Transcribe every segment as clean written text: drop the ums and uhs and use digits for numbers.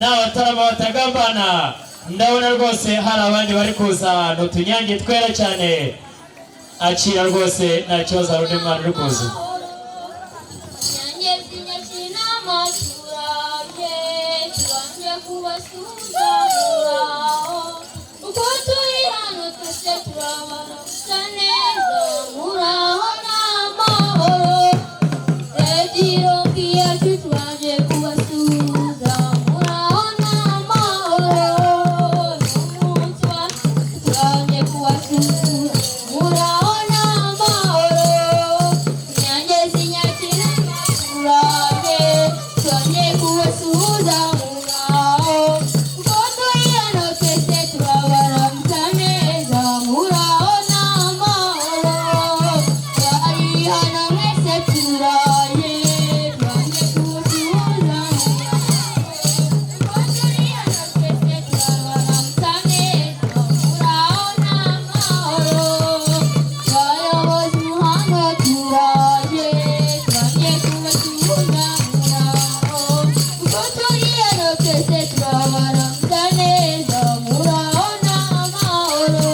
N'abatarama batagambana, ndabona rwose hari abandi bari kuza, ni utunyange twera cyane. Akira rwose, nta kibazo. Hari undi mwana uri kuza. Nyange zinyakina, turaje tubanje kubasuhuza, muraho. Uko turi hano twese turabaramutsa neza, muraho n'amahoro. Radio yacu tubanje kubasuhuza, muraho n'amahoro. N'umunsi wacu tubanje kubasuhuza, muraho n'amahoro. Nyange zinyakira, turaje tubanje kubasuhuza, muraho. Uko turi hano twese turabaramutsa neza, muraho n'amahoro. Bari hano mwese, turaje tubanje kubasuhuza, uko turi hano twese turabaramutsa neza, muraho n'amahoro. Bayobozi muhanga, turaje tubanje kubasuhuza, muraho. Uko turi hano twese turabaramutsa neza, muraho n'amahoro.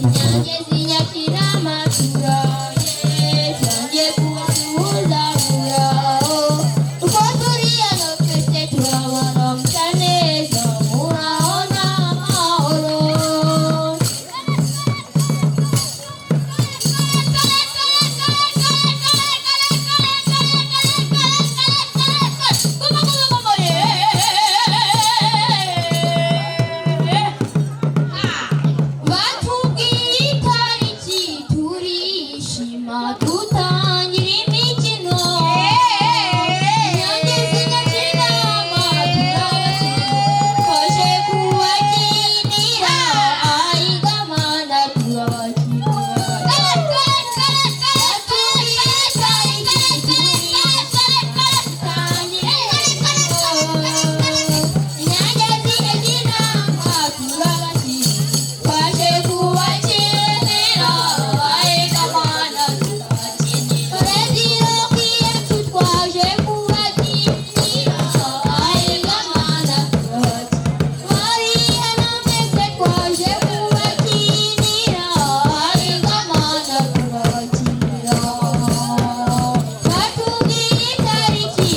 Inyange zinyakirama, turaje tubanje kubasuhuza, muraho. Uko turi hano twese turabaramutsa neza, muraho n'amahoro. Batubwiye itariki turishima, dutangira imikino. Inyange zinyakinama, twaje kubakinira ayigamana, turabakinira. Batubwiye itariki dutangira imikino. Inyange zinyakinama, turabakinira, twaje kubakinira ayigamana, turabakinira. Radio yacu twaje kubakinira ayigamana, turabakinira. Bari hano mwese, twaje kubakinira ayigamana, turabakinira. Batubwiye itariki.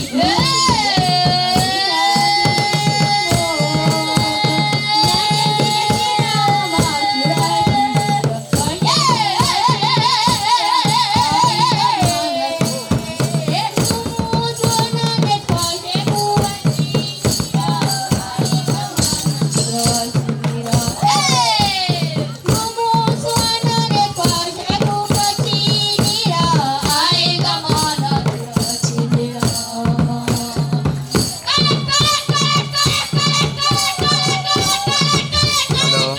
Hello.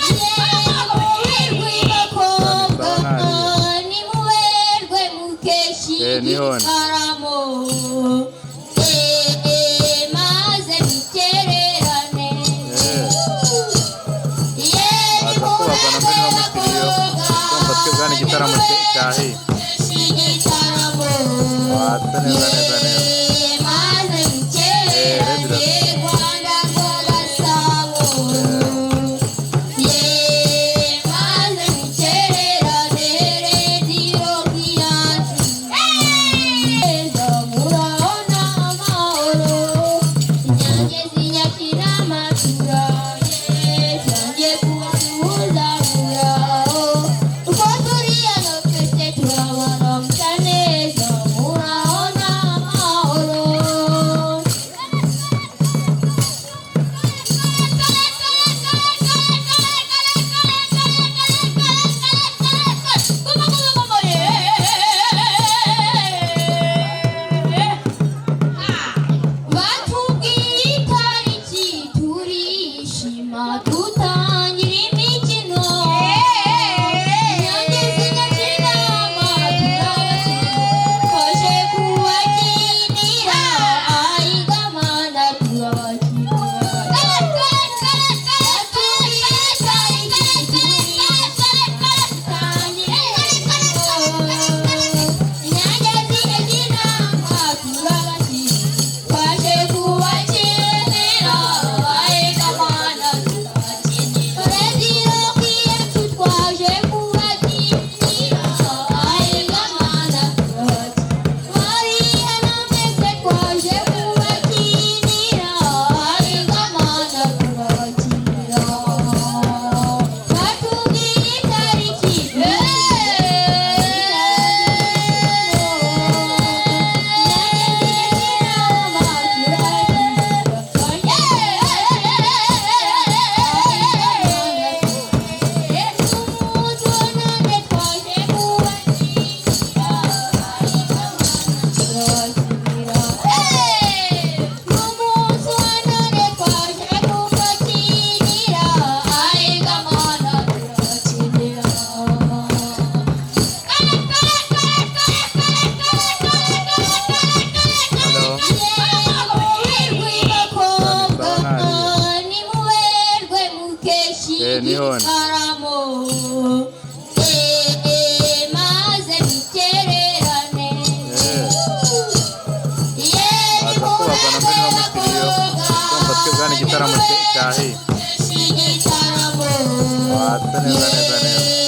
Nimuberwe mukesha Nihone. igitaramo, maze mukererane. Baza kubazana mbere bamushyiriyeho. Ndumva twebwe hano igitaramo cyahiye. Watse neza neza neza. Maze Ready. mukererane, Rwanda rwa Gasabo. Maze mukererane, rediyo yacu. Murabona amahoro. Inyange zinyakirama, turaje twangiye kubasuhuza, muraho. Uko turi hano twese turabaramutsa neza, muraho. Ni hone. Igitaramo, maze bitererane. Baza kubagwa na mbere bamushyiriyeho. Urumva twebwe hano igitaramo cyahiye. Igitaramo. Watse neza neza neza.